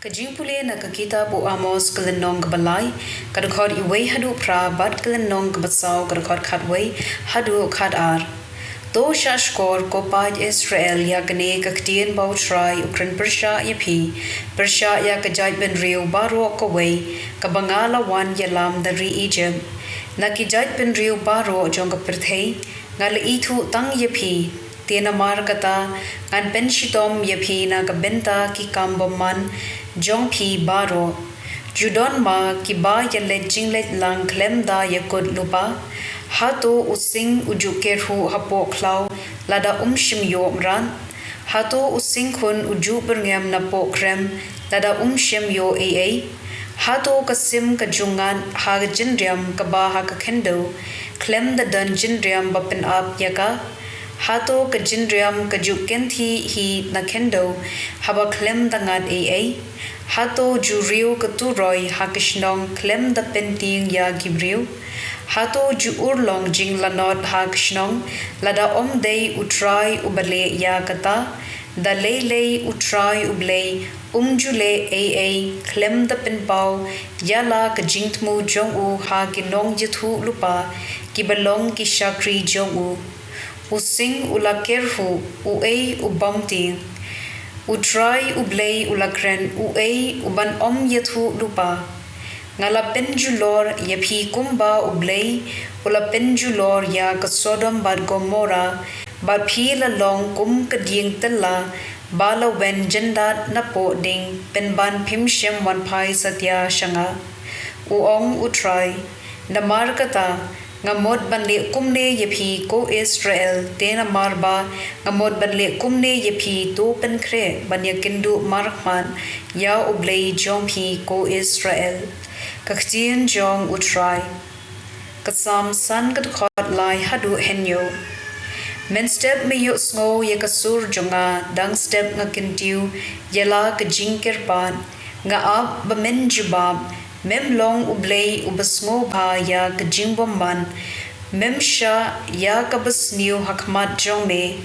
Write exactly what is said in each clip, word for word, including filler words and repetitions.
Ka jingpule na ka kitab u Amos, ka lynnong kaba lai, ka dkhot wei haduh phra, bad ka lynnong kaba saw, ka dkhot khatwei haduh khatar. To shah shkor, ko paid Israel, ïa kane ka ktien ba U Trai u kren pyrshah ïa phi, pyrshah ïa ka jaitbynriew baroh kawei kaba nga la wan ïalam na ri Ijipt, na ki jaitbynriew baroh jong ka pyrthei. Nga la ithuh tang ïa phi, te namar kata ngan pynshitom ïa phi na ka bynta ki kam bymman jong phi baroh. Ju don ma kiba ïaleit jingleit lang khlem da ïakut lypa? Hato u sing u ju kyrhuh hapoh khlaw lada um shym ïoh mrad? Hato u singkhun u ju byrngem napoh krem lada um shym ïoh ei ei? Hato ka sim ka ju ngat ha ka jynriam kaba ha ka khyndew, khlem da don jynriam ba pynap ïa ka? Hato ka jynriam ka ju kynthih hi na khyndew, haba khlem da ngat ei ei? Hato ju riew ka turoi ha ka shnong, khlem da pyntieng ïa ki briew? Hato ju urlong jinglanot ha ka shnong, lada um dei U Trai uba leh ïa kata? Da lei lei U Trai U Blei um ju leh ei ei khlem da pynpaw ïa la ka jingthmu jong u ha ki nongïathuhlypa kiba long ki shakri jong u. U sing u la kyrhuh, uei u bym tieng? U Trai U Blei u la kren, uei u ban ym ïathuhlypa? Nga la pynjulor ïa phi kumba U Blei u la pynjulor ïa ka Sodom bad Gomorrah, bad phi la long kum ka dieng tylla ba la wen jyndat napoh ding, pynban phim shym wan phai satia sha nga, u ong U Trai. Namar kata, nga mut ban leh kumne ïa phi, ko Israel, te namar ba nga mut ban leh kumne ïa phi, to pynkhreh ban ïakynduh markhmat ïa U Blei jong phi, ko Israel. Ka ktien jong U Trai. Ka Salm san, ka dkhot lai haduh hynñiew. Mynstep me ïohsngew ïa ka sur jong nga, dang step nga kyntiew ïa la ka jingkyrpad. Nga ap ba men jubab, mem long U Blei uba sngewbha ïa ka jingbymman. Mem shah ïa kaba sniew ha khmat jong me.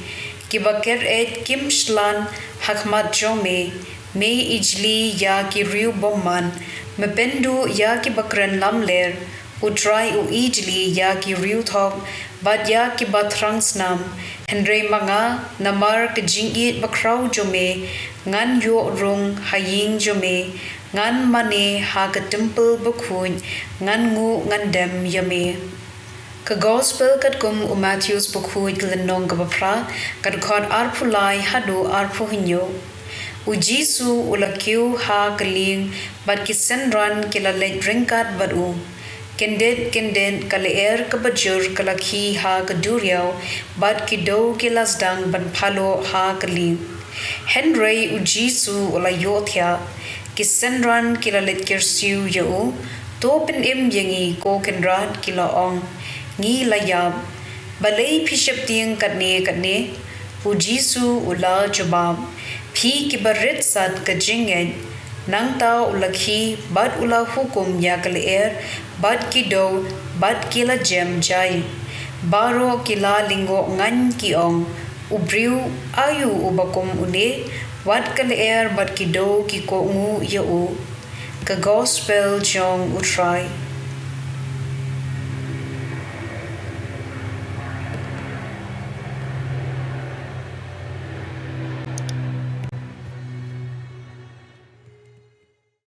Kiba kyr-eit kim shlan ha khmat jong me. Me ijli ïa ki riew bymman, me pynduh ïa kiba kren lamler. U Trai u ijli ïa ki riew thok bad ïa kiba thrang snam. Hynrei ma nga, namar ka jingïeit bakhraw jong me, ngan ïoh rung ha ïing jong me, ngan mane ha ka templ bakhuid, ngan nguh ngan dem ïa me. Ka Gospel katkum u Mathaios bakhuid, ka lynnong kaba phra, ka dkhot arphew lai haduh arphew hynñiew. U Jisu u la kiew ha ka lieng, bad ki synran ki la leit ryngkat bad u. Kyndit kyndit ka lyer kaba jur ka la khie ha ka duriaw, bad ki dew ki la sdang ban phaloh ha ka lieng. Hynrei u Jisu u la ïohthiah. Ki synran ki la leit kyrsiew ïa u, to pynim ïa ngi, ko Kynrad, ki la ong. Ngi la ïap. Balei phi sheptieng katne katne? U Jisu u la jubab, phi kiba rit sat ka jingngeit. Nangta u la khie bad u la hukum ïa ka lyer bad ki dew, bad ki la jem jai. Baroh ki la lyngngoh ngan, ki ong, u briew aïu uba kum une, wat ka lyer bad ki dew ki kohnguh ïa u. Ka Gospel jong U Trai.